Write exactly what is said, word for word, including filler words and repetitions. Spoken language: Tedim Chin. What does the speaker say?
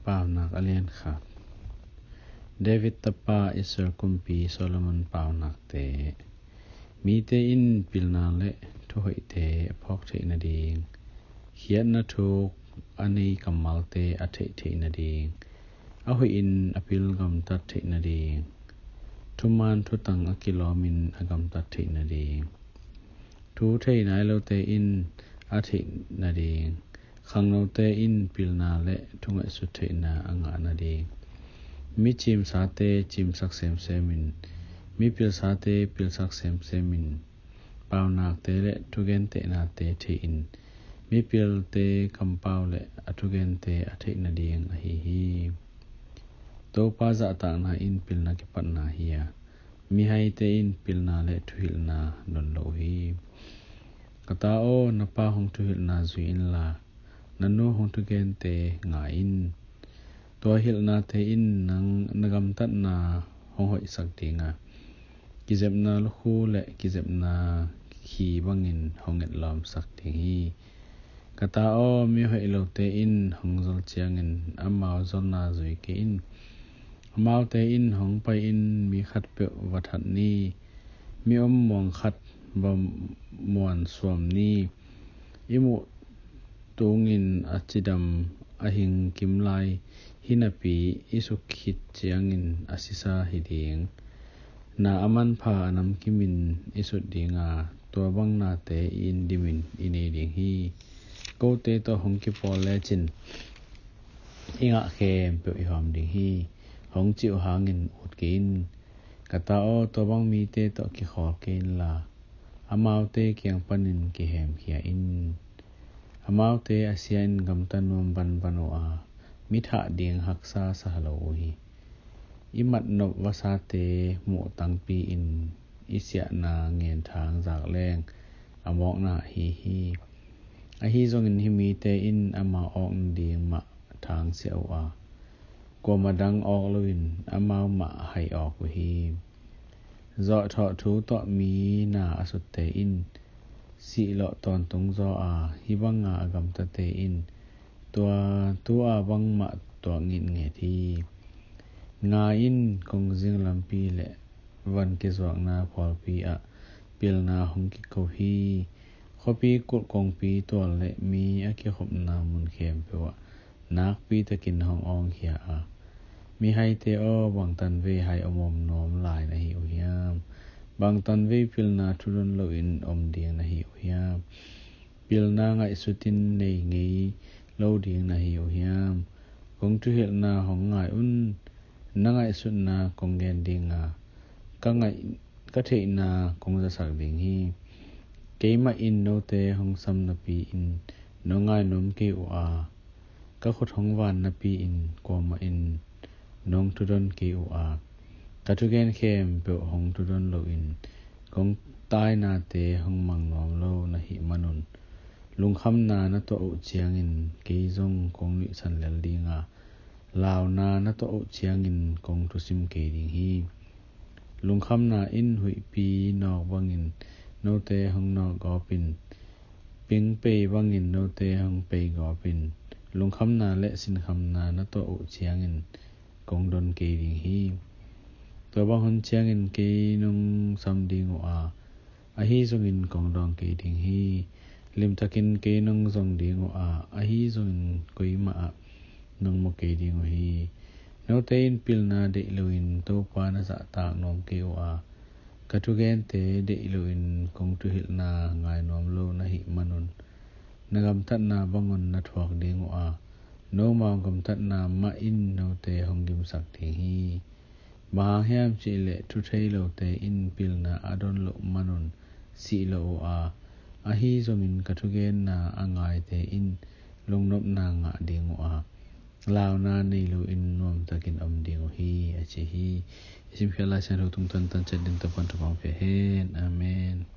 Paunak a lian khat. David tapa Israel kumpi Solomon paunakte. Mite in pilna le thuhoihte a phawk theih nading, khiatna thuk a nei kammalte a theih theih nading, a huih in a pil gamtat theih nading, thuman thutang a kilawmin a gamtat theih nading, thu thei nai lote in a theih nading, khangnote in pilna le thungaihsut theihna a ngah nading, mi cimsate cimsak semsemin, mi pilsate pilsak semsemin, paunakte le thugentehnate thei-in, mi pilte kampau le a thugente a theih nading ahi hi. Topa zahtakna in pilna kipatna hi a, mihaite in pilna le thuhilhna don lo uh hi. Ka ta aw, na pa hong thuhilhna zui inla, na nu hong thugente ngai in. Tua hilhnate in nang na gamtatna hong hoihsak ding a, kizepna lukhu le kizepna khi bangin hong etlawmsak ding hi. Ka ta aw, mi hoih lote in hong zol ciangin amau zolna zui kei in. Amaute in hong pai-in mi khatpeuh va that ni, mi om muang khat va muan suam ni. I muh tungin a cidam a hing kim lai hi napi, i suk khit ciangin a sisa hi ding. Na a manpha a namkimin i sut ding a, tua bang nate i in dimin i nei ding hi. Kote tawh hong kipawl lecin i ngah khempeuh i hawm ding hi. Hong cih uh hangin ut kei in. Ka ta aw, tua bang mite tawh kikhawl kei inla, amaute kiang panin kihemkhia in. Amaute a sia in gamta nuam banban uh a, mi thah ding haksa sa lo uh hi. I matnop vasate muh tangpi in i siahna ngenthang zak leng a mawkna ahi hi. Ahi zongin hih mite in amau awk nading mah thangsiah uh a, kuamah dang awk loin amau mah hai awk uh hi. Zawhthawh thu tawh mi na a sutte in sihlawh tawntung zaw a, hih banga a gamtate in tua tu-a bangmah tuak ngitnget hi. Ngai in, kongzing lampi le van kizuakna pawlpi ah pilna hong kiko hi. Khuapi kulh kongpi tual le mi a kikhopna mun khempeuh ah nakpi takin hong awngkhia a, mihaite aw, bangtan vei hai om om nuam lai na hi uh hiam? Bangtan vei pilna thudon loin om ding na hi uh hiam? Pilna ngaihsutin nei ngei lo ding na hi uh hiam? Kong thuhilhna hong ngai un. Na ngaihsutna kong gen ding a, ka ngaih, ka theihna kong zasak ding hi. Keimah in note hong sam napi in nong ngainuam kei uh a, ka khut hong van napi in kuamah in nong thudon kei uh a, ka thugen khempeuh hong thudon loin kong tainate hong mang nuam lo na hih manun, lungkhamna na tuah uh ciangin kei zong kong nuihsan lel ding a, launa na tuah uh ciangin kong thusim kei ding hi. Lungkhamna in huihpi nawk bangin note hong nawk gawpin, pingpei bangin note hong pei gawpin, lungkhamna le sinkhamna na tuah uh ciangin kong don kei ding hi. Tua bang hun ciangin kei nong sam ding uh a, ahi zongin kong dawng kei ding hi. Limtakin kei nong zong ding uh a, ahi zongin koimah ah nong mu kei ding uh hi. Note in pilna deih loin Topa na zahtak nuam kei uh a, ka thugente deih loin kong thuhilhna ngai nuam lo na hih manun, na gamtatna bangun na thuak ding uh a, nomau gamtatna mah in note hong gimsak ding hi. Bang hang hiam cihleh thu thei lote in pilna a don loh manun sih lo uh a, ahi zongin ka thugenna a ngaite in lungnopna ngah ding uh a, launa nei loin nuamtakin om ding uh hi, a ci hi. I simkhiat Lai Siangtho tungtawn tanciat ding Topa'n thupha pia hen. Amen.